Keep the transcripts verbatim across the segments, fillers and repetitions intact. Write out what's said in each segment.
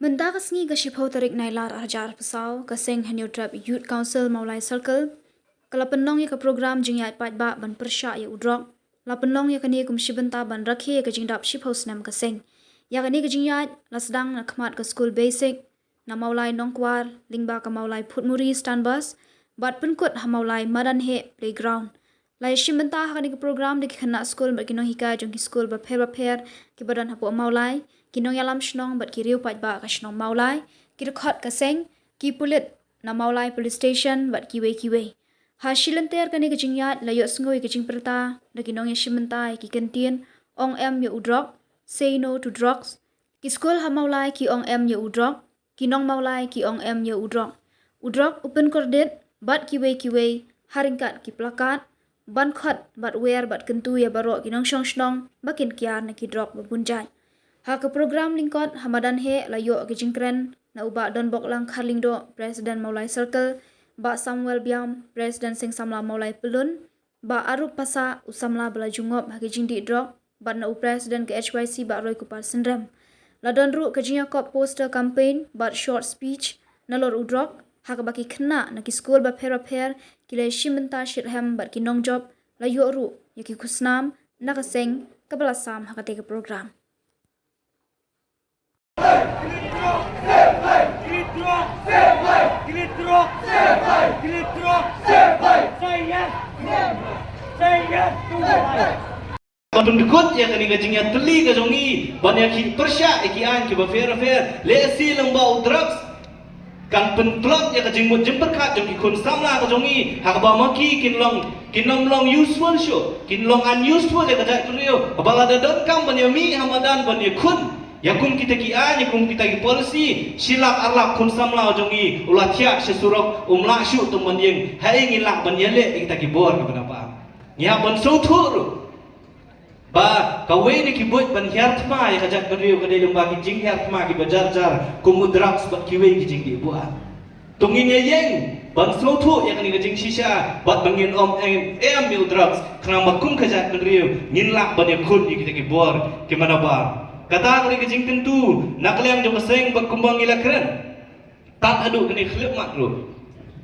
Mynta ka sngi ka shiphew tarik Nailar arhajar arphew saw, ka seng Hynñiewtrep Youth Council Mawlai Circle ka la pynlong ïa ka program jingïaid paidbah ban pyrshah ïa u drok. La pynlong ïa kane kum shi bynta ban rakhe ïa ka jingdap shiphew snem ka seng. Ïa kane ka jingïaid la sdang na khmat ka skul basic na Mawlai Nongkwar, lyngba ka Mawlai Phutmuri Stand Bus, bad pynkut ha Mawlai Madan Heh Playground. La ïa shim bynta ha kane ka program da ki khynnah skul bad ki nonghikai jong ki skul bapher bapher kiba don hapoh Mawlai, ki nongïalam shnong bad ki riew paidbah ka shnong Mawlai, ki dkhot ka seng, ki pulit na Mawlai Police Station bad kiwei kiwei. Ha shi lynter kane ka jingïaid la ïohsngew ïa ka jingpyrta da ki nongïashim bynta ïa ki kyntien Ong Em ïa u Drok, Say No to Drugs. Ki skul ha Mawlai ki ong em ïa u drok, ki nong Mawlai ki ong em ïa u drok. U drok u pynkordit bad kiwei kiwei ha ryngkat ki plakat ban khot bad wer bad kyntu ïa baroh ki nongshong shnong ba kin kiar na ki drok ba bun jait. Ha ka program lyngkot ha Madan Heh la ïoh ka jingkren na u Bah Donboklang Kharlyngdoh, President Mawlai Circle, Bah Samuel Biam, President Seng Samla Mawlai Pyllun, Bah Arup Passah, u samla ba la ju ngop ha ki jingdih drok, bad na u President ka H Y C Bah Roykupar Synrem. La don ruh ka jingïakop poster campaign bad short speech nalor u drok, ha kaba ki khynnah na ki skul bapher bapher, ki la shim bynta shitrhem bad ki nongjop la ïoh ruh ïa ki khusnam na ka seng kaba la sam ha katei ka program. Kan pyndukut ïa kane ka jingïatylli ka jong ngi ban ïa ki pyrshah ïa ki aiñ kiba pher bapher, lehse lyngba u drugs kan pynplot ïa ka jingmut jingpyrkhat jong ki khun samla ka jong ngi, ha kaba ma ki kin long, kin ym long useful shuh, kin long unuseful ïa ka jaitbynriew. Haba lada donkam ban ïa mih ha madan ban ïa khun ïa kum kita ki aiñ, ïa kum kita ki policy, shi lak ar lak khun samla jong ngi u la thiah sha surok, um lah shuh tang ban ïeng. Haei ngin lah ban ïaleh ïa kita ki bor kiba na bam? Ngi hap ban sngewthuh ruh ba kawei na ki buit ban hiar thma ïa ka jaitbynriew ka dei lyngba ki jinghiar thma kiba jar jar kum u drugs bad kiwei ki jingdih buaid. To ngin ïa ïeng ban sngewthuh ïa kane ka jingshisha bad ba ngin ym em, em ïa u drugs, khnang ba kum ka jaitbynriew ngin lah ban ïakhun ïa kita ki bor kiba na bam. Kata ka dei ka jingkyntu na ka liang jong ka seng bad kumba ngi la kren. Tad haduh kane khyllipmat ruh,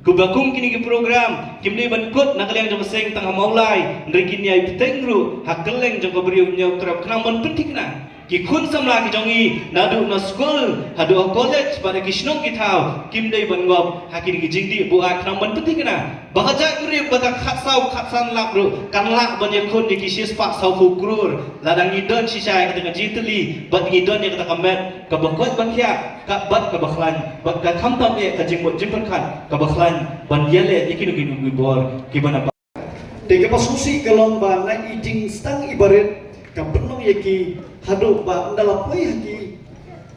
kumba kum kine ki program kim dei ban kut na ka liang jong ka seng tang ha Mawlai, hynrei kin ïai bteng ruh ha kylleng jong ka briew Hynñiewtrep, khnang ban pynthikna ki khun samla ki jong ngi, naduh na skul haduh ha college bad ha ki shnong ki thaw, kim dei ban ngop ha kine ki jingdih buaid, khnang ban pynthikna ba ka jaitbynriew kaba khatsaw khatsan lak ruh kan lah ban ïakhun ïa ki shispah sawphew klur lada ngi don shisha ïa kata ka jingïatylli bad ngi don ïa kata ka met kaba koit ban thiah, ka, bad kaba khlaiñ, bad ka khamtam eh ka jingmut jingpyrkhat kaba khlaiñ ban ïaleh ïa kino kino ki bor kiba na bam. Te kaba sngewsih ka long ba na i jingsdang i barit ka pynlong ïa ki haduh ba ynda la poi ha ki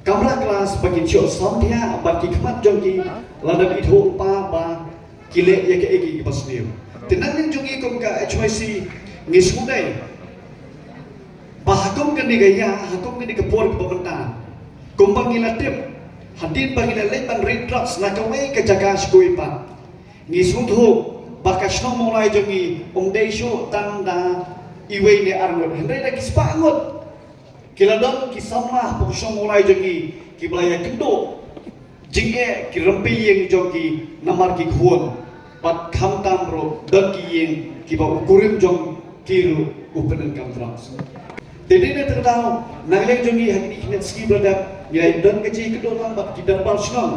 kamra klas ba kin shu samthiah bad ki khmat jong ki la dep ithuh lypa ba ki leh ïa kaei kaei kaba sniew. Te na liang jong ngi kum ka H Y C ngi sngewdei ba ha kum kane ka ïa, ha kum kane ka por kaba mynta, kumba ngi la tip, hadien ba ngi la leit ban rit drugs na kawei ka jaka sha kawei pat, ngi sngewthuh ba ka shnong Mawlai jong ngi ym dei shuh tang da iwei ne ar ngut, hynrei da ki spah ngut ki la don ki samla hapoh ka shnong Mawlai jong ngi kiba la ïakynduh jingeh ki rympei ïing jong ki namar ki khun, bad khamtam ruh don ki ïing kiba u kurim jong ki ruh u pyndonkam drugs. Te dei na kata ka daw na ka liang jong ngi ha kine ki sngi ba la dep ngi la don ka jingïakynduh lang bad ki dorbar shnong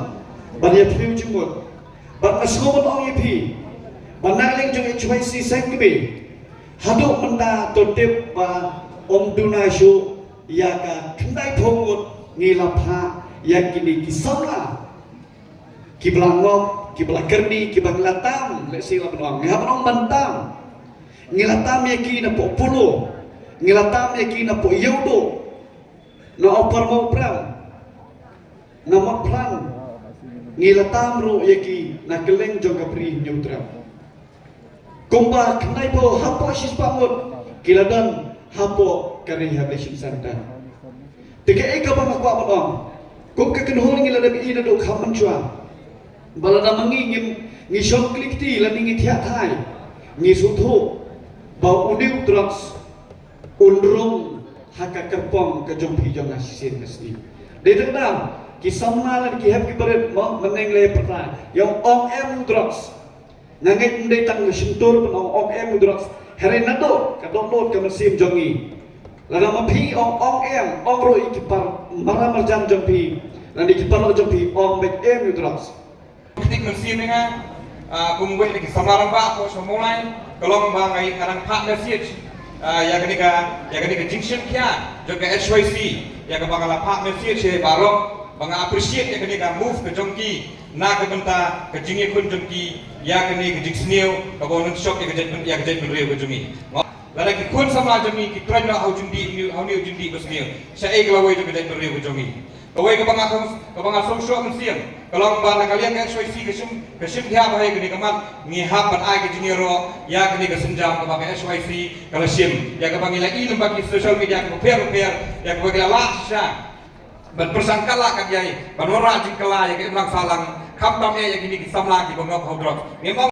ban ïa pynïoh jingmut. Bad nga sngewbha ban ong ïa phi ba na ka liang jong H Y C Seng Kmie, haduh mynta to tip ba ym duna shuh ïa ka khyndai phew ngut ngi la phah ïa kine ki samla kiba la ngop, kiba la kyrni, kiba ngi la tam, lehse la ban ong, ngi hap ban ong ban tam. Ngi la tam ïa ki napoh Polo, ngi la tam ïa ki napoh Ïewduh, na Upper Mawprem, na Mawphlang, ngi la tam ruh ïa ki na kylleng jong ka Bri Hynñiewtrep. Kumba khyndai phew hapoh shispah ngut ki la don hapoh ka rehabilitation center. Te kaei kaba nga kwah ban ong, kum ka kynhun ngi la dep ïohi naduh kham mynshuwa ba lada ma ngi ngim, ngi shong kli kti lane ngi thiah thai, ngi sngewthuh ba une u drugs un rung ha ka kyrpong ka jong phi jong nga shisien ka sngi. Dei tang dang Ki samla lane ki hep ki barit mo mynne lei pyrta ïa u ong em u drugs. Nga ngeit ym dei tang ka shyntur ban ong ong em u drugs. Hynrei naduh ka dohnud ka mynsiem jong ngi. Lada ma phi ong ong em, ong ruh ïa ki para marjan jong phi lane ki paralok jong phi, ong beit em u drugs. Ktik mynsiem ïa nga, ah, kum uwei na ki samla rangbah hapoh Shnong Mawlai, ka long ba nga ïa nga dang phah message, ah, ïa kane ka, ïa kane ka jingshim khia jong ka H Y C, ïa kaba nga la phah message ïa baroh ba nga appreciate ïa kane ka move ka jong ki na ka bynta ka jingïakhun jong ki ïa kane ka jingsniew kaba u nang shok ïa ka jaitbyn, ïa ka jaitbynriew ka jong ngi. Lada ki khun samla jong ngi ki trei noh ha u jingdih, ha une u jingdih basniew, shaei ka lawei jong ka jaitbynriew ka jong ngi. Kawei kaba nga, kaba nga sngewshoh mynsiem ka long ba na ka liang ka H Y C ka shim, ka shim khia bha ïa kane ka mat, ngi hap ban ai ka jingïaroh ïa kane ka sienjam kaba ka H Y C ka la shim, ïa kaba ngi la i lyngba ki social media kiba pher bapher, ïa kaba ngi la lah shisha ban pyrshang kylla katei, ban wanrah jingkylla ïa ka imlang sahlang, khamtam eh ïa kine ki samla kiba ngop ha u drugs. Ngim ong